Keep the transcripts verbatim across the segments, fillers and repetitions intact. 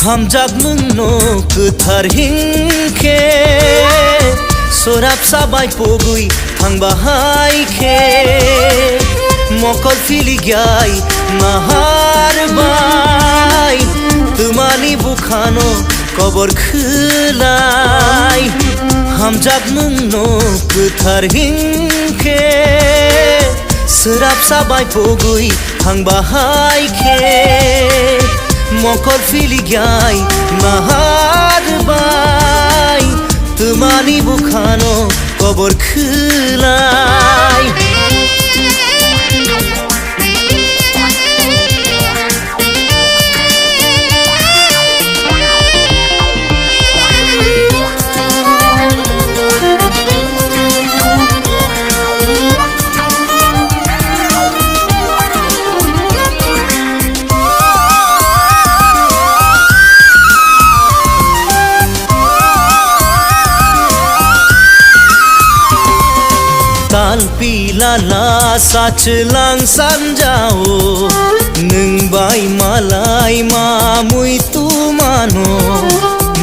Hamjakmungno kwthar hinkhe, swrapsa bai pogwi thangba hai khe, mokol philigyai nahar bai, twmani bukhano kobor khwlai. Hamjakmungno kwthar hinkhe, swrapsa bai pogwi thangba hai khe, mokol philigyai nahar bai, twmani bukhano kobor khwlai. Tal pilala sachwlang sanjao, nwng bai malai ma mui tumano,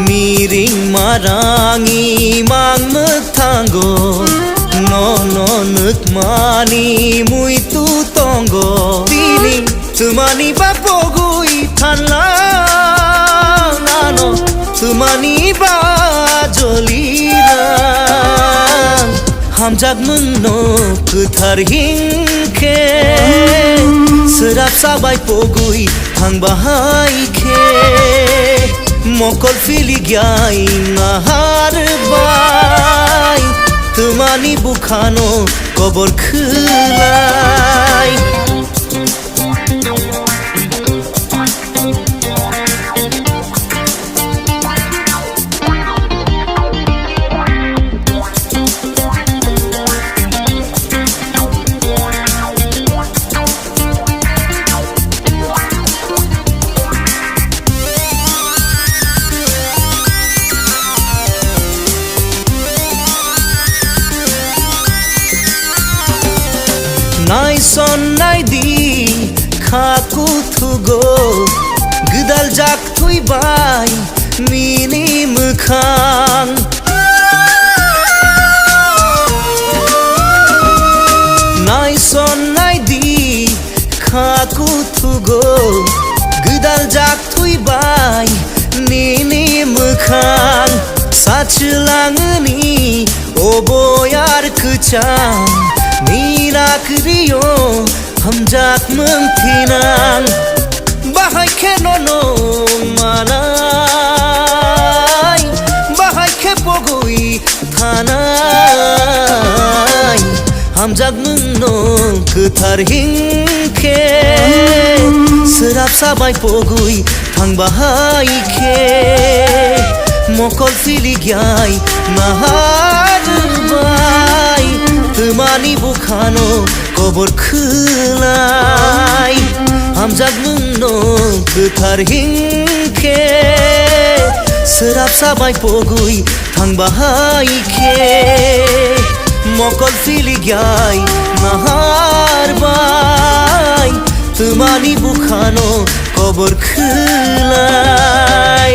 miring marang imang mwthango, nono nwkmani mui tu tongo. Tini twmani ba pogwi thanlang ano, twmani ba jolilang. Hamjakmungno kwthar hinkhe, swrapsa bai pogwi thangba hai khe, mokol philigyai nahar bai, twmani bukhano kobor khwlai. Naison naidi kha kuthugo, gwdal jak thwi bai nini mwkhang. Naison naidi kha kuthugo, gwdal jak thwi bai nini mwkhang. Sachwlangni obo yar kwchang, ni nakrio hamjakmung thinang. Bahai khe nono manai, bahai khe pogwi thanai. Hamjakmungno kwthar hinkhe, swrapsa bai pogwi thangba hai khe, mokol philigyai nahar bai, twmani bukhano kobor khwlai. Hamjakmungno kwthar hinkhe, swrapsa bai pogwi thangba hai khe, mokol philigyai nahar bai, twmani bukhano kobor khwlai.